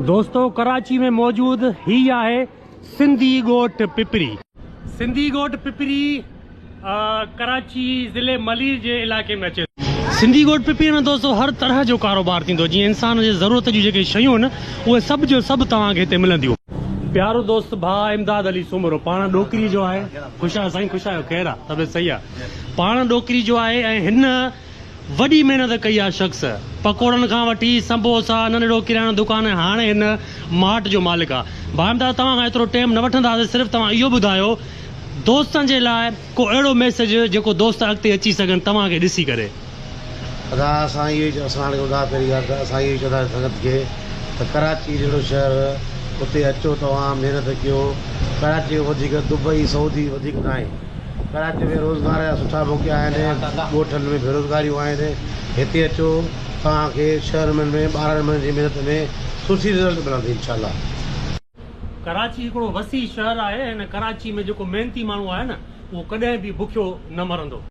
دوستو ڪراچي ۾ موجود هي آهي سنڌي ڳوٺ پپري. سنڌي ڳوٺ پپري ڪراچي ضلعي ملير جي علائقي ۾ اچي ٿو. سنڌي ڳوٺ پپري ۾ دوستو هر طرح جو ڪاروبار ٿيندو جيئن انسان جي ضرورت جون جيڪي شيون آهن اهي سڀ جو سڀ توهان کي هتي ملنديون. پيارو دوست ڀاء امداد علي سومرو پاڻ ڏوڪري جو آهي خوش آهيو سائين خوش آهيو خير آ طبيعت صحيح آ پاڻ ڏوڪري جو آهي ۽ هن وڏي محنت ڪئي آ شخص پڪوڙن کان وٺي سمبوسا ننڍڙو ڪريانو دڪان ۽ هاڻي هن مارٽ جو مالڪ آ. ڀاء امداد توهان کان ايترو ٽيم نه وٺنداسين صرف توهان اهو ٻڌايو دوستن جي لاء ڪو اهڙو ميسيج جيڪو دوست اڳتي اچي سگهن توهان کي ڏسي ڪري. ادا اسان اهو ئي اسلام عليڪم ادا پهرين ڳالهه ته اسان اهو ئي چونداسين سنگت کي ته ڪراچي جهڙو شهر اتي اچو توهان محنت ڪيو ڪراچي کان وڌيڪ دبئي سعودي وڌيڪ ناهي. ڪراچي ۾ روزگار جا سٺا موقعا آهن، ڳوٺن ۾ بيروزگاريون آهن، هتي اچو توهان کي ڇهن مهينن ۾ 12 مهينن جي محنت ۾ سٺي رزلٽ ملندي انشاء الله. ڪراچي هڪڙو وسيع شهر آهي ۽ هن ڪراچي ۾ جيڪو محنتي ماڻهو آهي نه اهو ڪڏهن به بکيو نه مرندو.